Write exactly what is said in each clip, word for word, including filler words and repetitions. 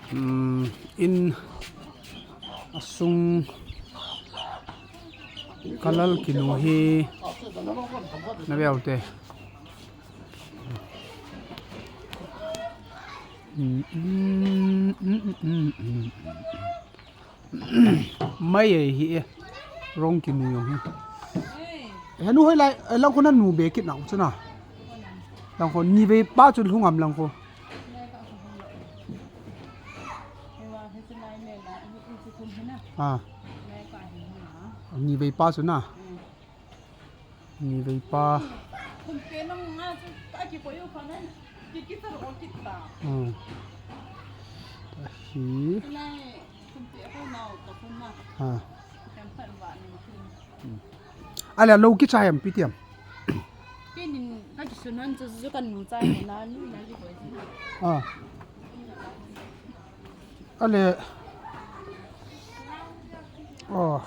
Hmm, in asung colour kinu hi na veu te. Hmm, hmm, hmm. Mai ei hi e. Rong kinu jong hi. Henu hoilai, eh, lang khu nanu be kit nau chu na. Lang khu ni vei pa chu lhung am lang khu. Ah. Ni vei pa chu na. Ni vei pa. Hmm. Hi. Ha. Hmm. Ale lo kichai am pi tiam. Pi nin ka kisun han chu chu kan nu chai na nu na ki koi. Ah. Ale. Oh.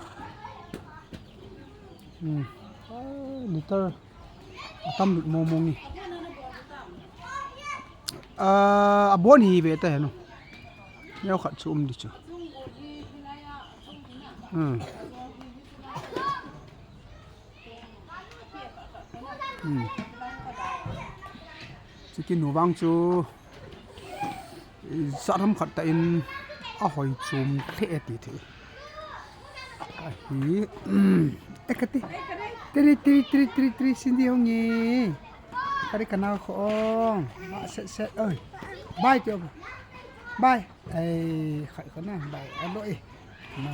Hmm. Ah, litre. Atam lut mo mo ngi. Ah, abon hi ve ta henu. Neo khat chu um di chu. Hmm. Hmm. Chu kinu vang chu. Jat ham khat tah in ahoi chom lheh e ti thei. Ahi, e kati. Tiri, tiri, tiri, tiri, tiri, Cindy hung e. Kari kanao kho ong. Ba set set oi. Bye ti ong. Bye. Ai, khai kho na. Bye. Alo e. Na.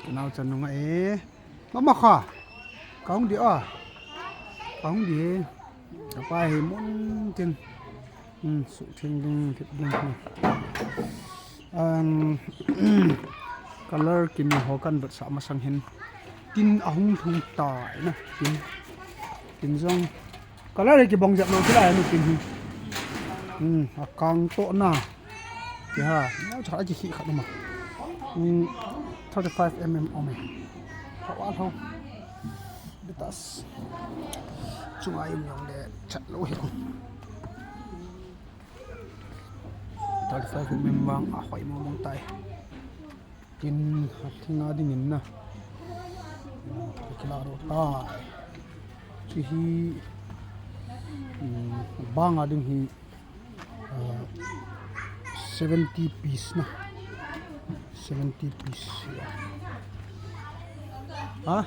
Kanao chan nunga e. Mama kha. Ka hung di a. Ka hung di e. Ka pa hi mun tin. Hmm, suhtheng ding, thip ding. Hmm. An, colour kinu ho kan vetsah masang hin. Tin ahung lhung tai na. Tin. Tin jong. Colour hi kibang jep lou chu lai nu tin hi. Hmm, akang toh na. Ti ha, neo cha a kikhih khat um a. Hmm, thirty-five mm um e. Hao a hao. Betas. Chunga um jong le chat lou hi. Thirty-five mm vang ahoi mong mong tai. Tin, thing a ding in na. Kila ro tai. Chu hi, hmm, bang a ding hi, ah, seventy piece na. Seventy piece. Ha?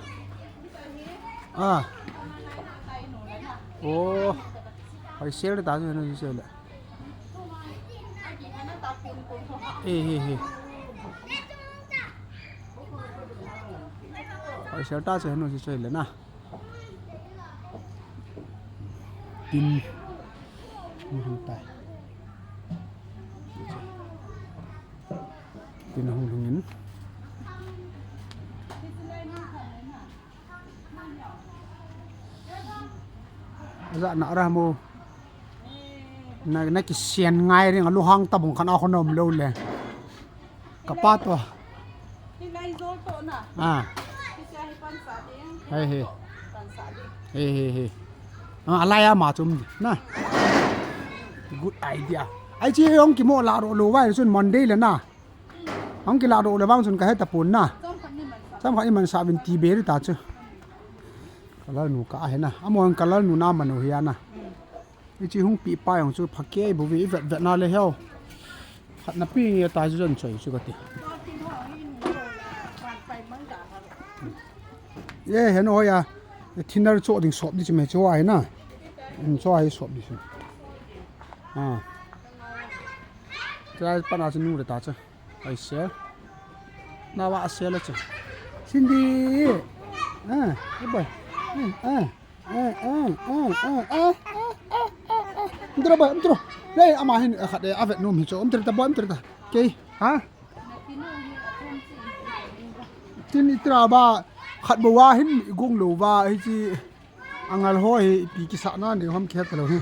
Ah. Oh. Hoi sale ta chu na sale. He, he, he. Hoi sale ta chu henu chu choi le na. Tin. Hung hung tai. Tin hung hung in. Aja na ra mo. Na, na kisian ngai ring a luhang tabung khan a khon um lou le. Ka pa to. Hi lai zo to na. Ah. Hi sa hi pan sa ding. Hei, hei. Pan sa ding. Hei, hei, hei. Ah, alai ama chum na. Good idea. Ai chi hung kimo la ro lou vai chun Monday le na. Hung kila ro le vang chun ka he tapon na. Chomkhat i man sa vin ti be ri ta chu. Ka lal nu ka he na. Amo ka lal nu na manu hi a na. Hichi hung pi pa jong chu phakei bu vi vet vet na le heo. Khat na pi nge ta chu jon choi chu ka ti. Ye, henu hoi a. Thinner cho ding sop di chu me cho ai na. In cho ai sop di chu. Ah. Try pa na chu nu le ta chu. Ai se. Na wa se le chu. Cindy. Ah, hey boy. Ah, ah. Ndra ba, ndra. Nei, ama hin khat e, avet nom hi chu. Ndra ta ba, ndra ta. Kei, ha? Tin itra ba, khat ba wa hin gong lou va, hi chi. Angal ho hi, pi kisa na ni ham khet lou hi.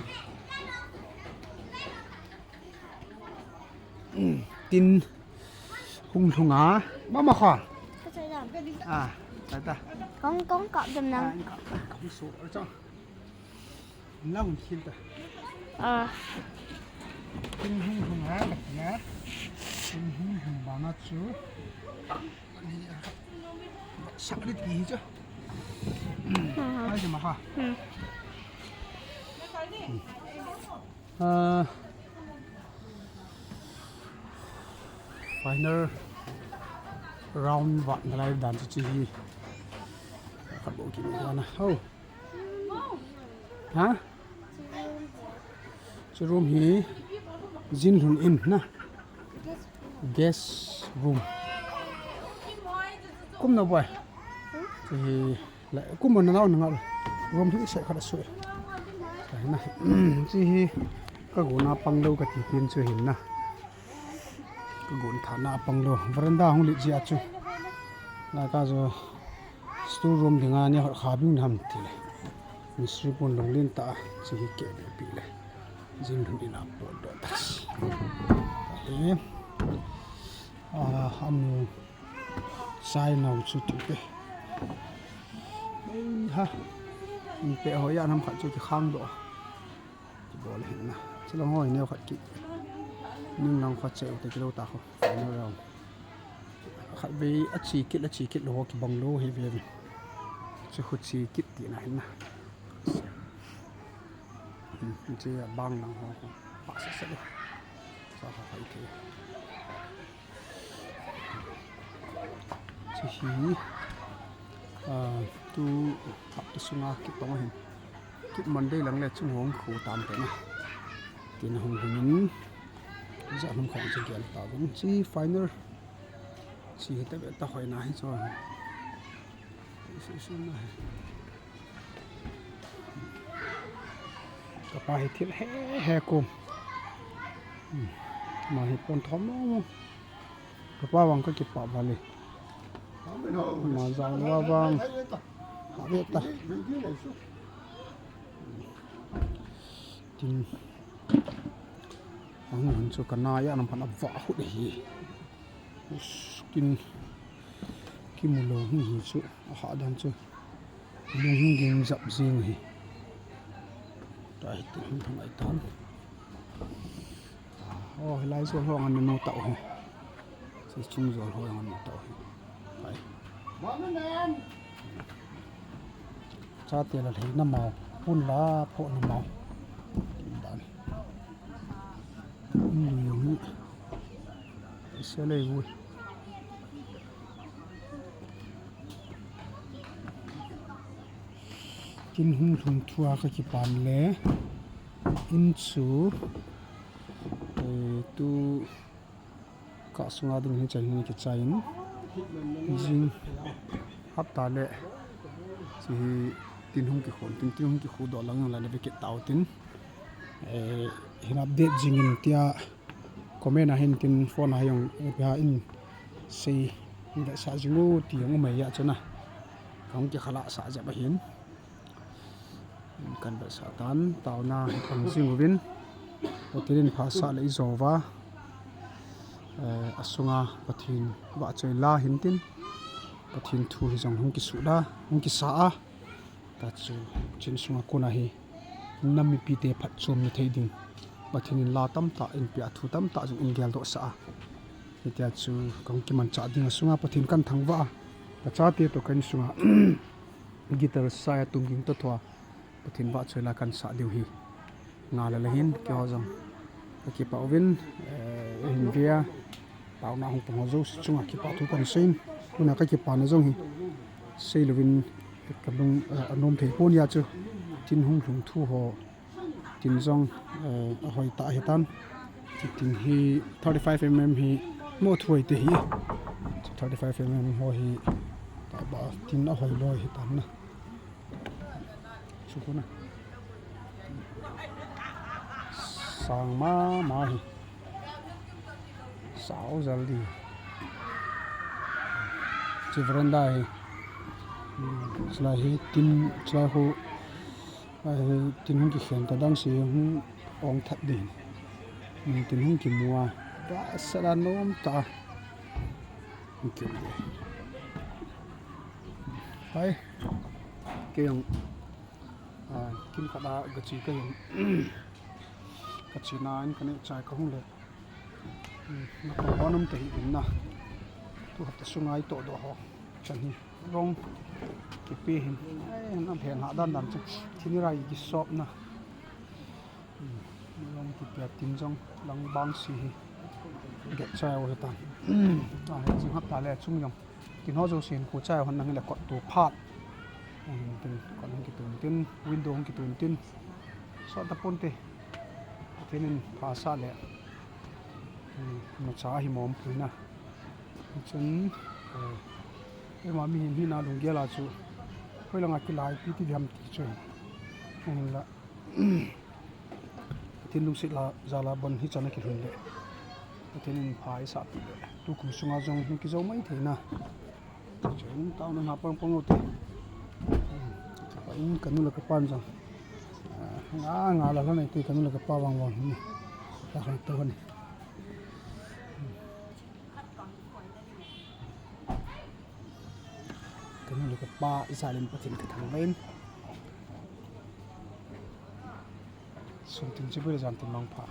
Tin hung lhung a. Mama kha. Ka chai dam. Ah, ta ta. Kong, kong kap dam na. Ah, kap, kap, kap, so, cha. Na hung khil ta. Ah. Tin hung lhung Sak di ti hi chu. Ai, ma ha. Ah, final round vat nalai dan chu, chu hi. Khat bou kit na. Ho. Ha? Chu room hi Jinlhun in na. Guest room. Kum na boy. Chu hi la kum na nau na ngal. Room hi se khat a sui. Chu hi na. Chu hi ka guna pang lou ka ti pin chu hin na. Ka gon thana a pang lou. Veranda hung lit jia chu. La ka jo store room dinga ni hot kha bing ham ti le. Mistri pun lunglen ta chu hi ke be pi le. Jinlhun in a pot do ta si. He. Ah, anu sai nau chu tu pe. Ei ha. Ni pe ho ya nam khat chu ki khang do. Kibol hin na. Chilang hoi neo khat ki. Ning lang khat cheu te kilo ta kho. Final round. Khat vei a chi kit, a chi kit lou ho kibang lou hi ve ve. Chu khu chi kit ti na hin na. Hmm, chi a bang lang ho. Pa se se. Sa ha hai the. Chu hi, ah, tu hapta sunga kipang ahin. Kit Monday lang le chung hong khu tam te na. Tin hung hung in. Ja hung khang chu gel ta vin. Chi final. Chi hi ta be ta hoi na hi chu. Su su na hi. Ka pa hi thil he he kum. Hmm. Ma hi pon thom mo mo. Ka pa vang ka kipah vale. Ma jang wa vang. Ha ve ta. Tin. Ang hun chu ka na ya nam phan a va hu de hi. Us, kin kimu lou hung hi chu, a ha dan chu. Lung hung ging jap jing hi. Ta hi tin hung thang ai tan. Oh, hilai jol ho ngan nu tau hi. Sei chung jol ho ngan nu tau hi. Ai. Chate la lhei na mau, pun la pho na mau. Dan. Lui jong hi. Sia lei vui. Kin hung lhung thua ka kipan le. In chu. Eh, tu. Ka sunga ding hi chai hi kichai in. Jing hapta le. Chi hi tin hung kikhon, tin, tin hung kikhu doh lang la le vekit tau tin. Eh, hin update jing in tia comment a hin tin phone a jong, eh, pia in sei in da sa jing u ti jong umai ya chuna. Ka hung kikhala sa jep a hin. Kan vetsah tan, taona hi pang jing uvin. Pathen in phasah le i jou va. Eh, a sunga Pathen vahchoi la hin tin. Pathen thu hi jong hung kisuh la, hung kisa a. Ta chu, chin sunga kona hi. Nam mipite phatchomna thei ding. Pathen in la tamtah, in pia thu tamtah jong in geldoh sah a. Hitia chu, ka hung kimanchah ding a sunga Pathen kan thangvah a. Ka chate toh ka in sunga. Guitar sai a tum ging to thua. Pathen vahchoi la kan sah diu hi. Nga la la hin, keiho jong. Ka kipah uvin, eh, hin via. Taona hung pang ho jouse chunga kipah thu kan seiyin. Tuna ka kipana jong hi. Sei louvin, ka lung, eh, anom thei pon ya chu. Tin hung lhung thu ho. Tin jong, eh, ahoi tah ahi tan. Tin hi thirty-five mm hi mo thu ahi te hi. Thirty-five mm ho hi. Taba tin ahoi loi ahi tan na. Sukuna. Sang mama hi. Sao jal di. Chu veranda hi. Hmm, chulai hi tin, chulai khu, ai, tin hung kikhen ta dang si hung ong that din. Hmm, tin hung kimu a. Ba sala nom ta. Hung kimu. Hai. Kei jong, ah, kin khat a ka chi ka jong. Ka chi na in ka neh chai ka hung le. Natong hon um tahih in na. Tu hapta sunga itoh doh ho. Chan hi. Rong. Kipe hin. Ai, na lhen ha dan dan chu. Thinira kisop na. Hmm. Rong kipe tin jong lang bang si hi. Get chai o tan. Ah, jing hapta le chung jong. Tin ho jo sin khu chai hon nang le kot tu phat. Hmm, tin kot hung kitun tin, window hung kitun tin. So ta pon te. Tin in pha sa le. Hmm, no cha hi mom pui na. Chun, eh, ema mi hin hi na lunggel a chu. Hoi langa kilai pi ti diam ti chu. Hin la. Pathen lungset la, jal a bon hichan a kilhun le. Pathen in pha eisah peh le. Tukum sunga jong hung kijou mai thei na. Chun taona na pang pang u te. Ka in kanu le kapan jong. Ah, nga, nga la la nei te kanu le kapa vang vang hin. La la to ni. Kanu le kapa, ijat in Pathen kathangvah in. Sun tin chibai le jan tin mangpha.